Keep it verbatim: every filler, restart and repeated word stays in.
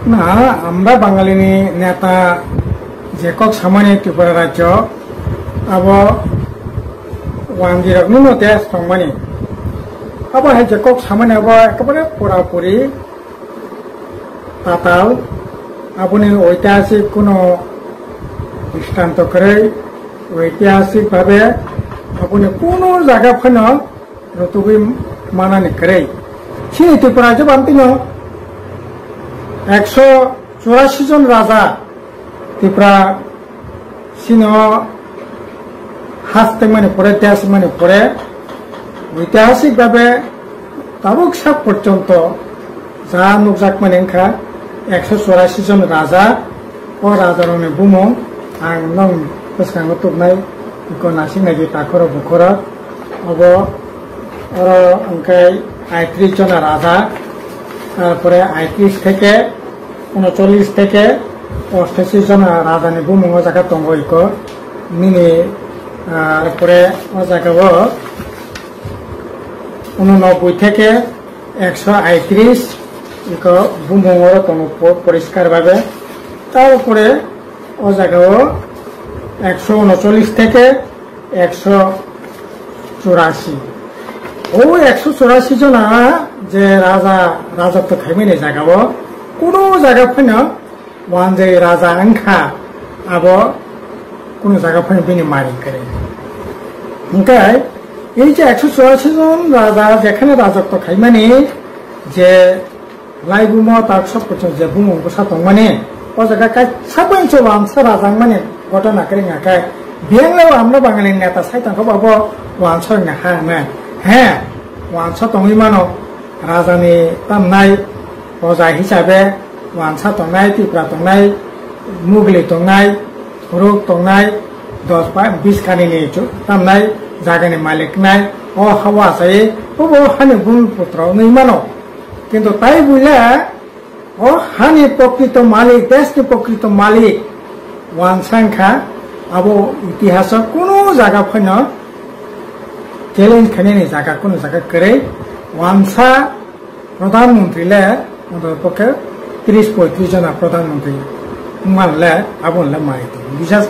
Na, আমরা বাঙালিনি নেতা যে cock samani Tripura rajyo, abo wanjwi rokni no test tongmani. Abo hai je kok samani abo ekebare pura puri tatal, aboni oitihasik kuno dristanto kwrwi, oitihasik bhabe aboni kuno jaga phano rwtugwi manani kwrwi. Chini Tripura jobantino ekso churasi jon raja Tripura sino hastengmani pore, desmani pore, oitihasik bhabe tabuk sak porjonto ja nukjakmani wngkha ekso churasi jon raja. O rajarokni bumung ang nong bwskango tubnai, iko nasik naidi takhoro bukhoro. Obo oro hwnkhe aitris jona raja, tarpore aitris theke unochollis theke ostashi jona rajani bumung o jaga tongo iko. Nini, ah, pore o jaga o unonobboi theke ekso aitris iko bumung oro tongo po-, poriskar bhabe. Tarpore o jaga o ekso unochollis theke ekso churasi. O ekso churasi jona je raja rajotw khaimani jaga o kuno jaga phano wanjwi raja wngkha, abo kuno jaga phano bini mari kwrwi. Hwnkhe ei je ekso churasi jon raja jekhane rajotw khaimani je laibumo tak sokpwchung je bumung bwsa tongmani, o jaga kaisa poinso wansa raja wngmani ghotona kwrwi wngkha khe, biyang le o amno Bangali neta sai tongkha bo abo wansa wngna ha hwnwi. He, wansa tongwi mano, rajani tamnai proja hisabe wansa tongnai, Tripura tongnai, Mugli tongnai, Ruk tongnai, dos ba bis kanini chu-, tamnai jagani malik nai, o hawa sai, obo hani bumiputro wngwi mano. Kintu tai buile o hani prokrito malik, desni prokrito malik wansa wngkha, abo itihaso kunu jaga phano challenge khainani jaga, kunu jaga kwrwi. Wansa pradhan mantri le, ontotopokhe tris poitris jona pradhan mantri wngmano le, abo le mai tong. Bisas